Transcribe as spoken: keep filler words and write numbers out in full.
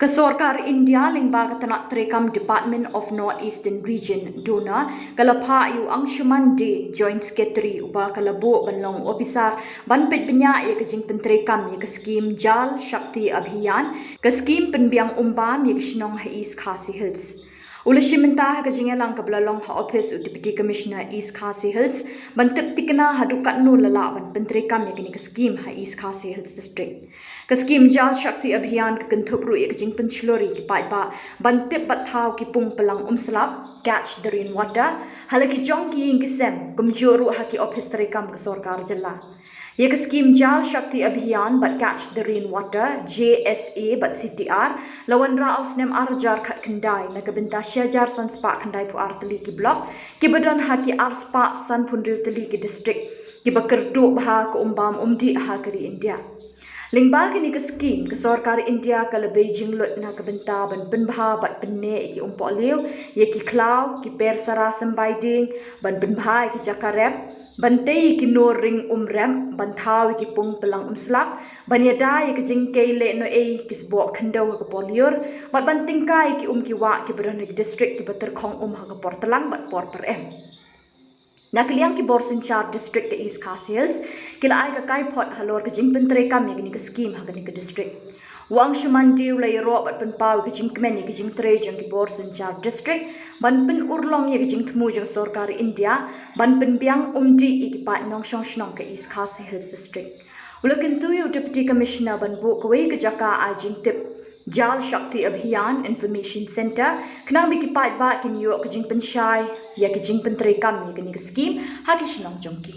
Ka sorkar India lyngba ka tnat treikam Department of North Eastern Region, DoNER, ka la phah ïa u Anshuman Dey, Joint Secretary, uba ka la buh ban long u ophisar ban peit bniah ïa ka jingpyntreikam ïa ka skhim Jal Shakti Abhiyan, ka skhim pynbiang um bam ïa ka shnong ha East Khasi Hills. U la shim bynta ha ka jingïalang kaba la long ha ophis u Deputy Commissioner East Khasi Hills ban tip thikna haduh katno la lah ban pyntreikam ïa kane ka skhim ha East Khasi Hills District. Ka skhim Jal Shakti Abhiyan ka kynthup ruh ïa ka jingpynshlur ïa ki paidbah ban tip bad thaw ki pung pynlang umslap, catch the rain water, ha la ki jong ki ïing ki sem, kumjuh ruh ha ki ophis treikam ka sorkar jylla. Ïa ka skhim Jal Shakti Abhiyan bad Catch the Rain Water, J S A bad C T R, la wanrah ha u snem ar hajar khatkhyndai na ka bynta shi hajar san spah khyndaiphew ar tylli ki block, kiba don ha ki ar spah sanphew hynriew tylli ki district, kiba kyrduh bha ka um bam um dih ha ka ri India. Lyngba kane ka skhim, ka sorkar India ka la bei jinglut na ka bynta ban pynbha bad pynneh ïa ki umpohliew, ïa ki khlaw, ki per sara symbai dieng, ban pynbha ïa ki jaka rep, ban tei ïa ki nur ring um rep, ban thaw ïa ki pung pynlang umslap, ban ïada ïa ka jingkei lehnohei ki sboh khyndew ha ka por lyiur, bad ban tyngkai ïa ki um ki wah kiba don ha ki district kiba tyrkhong um ha ka por tlang bad por pyrem. Na ka liang ki bor synshar district ka East Khasi Hills, ki la ai ka kaiphod halor ka jingpyntreikam ïa kane ka skhim ha kane ka district. U Anshuman Dey u la ïaroh bad pynpaw ïa ka jingkmen ïa ka jingtrei jong ki bor synshar district ban pynurlong ïa ka jingthmu jong sorkar India ban pynbiang um dih ïa ki paid nongshong shnong ka East Khasi Hills District. U la kyntu ïa u Deputy Commissioner ban buh kawei ka jaka ai jingtip Jal Shakti Abhiyan Information Centre, khnang ba ki paidbah kin ïoh ka jingpynshai ïa ka jingpyntreikam ïa kane ka skhim ha ki shnong jong ki.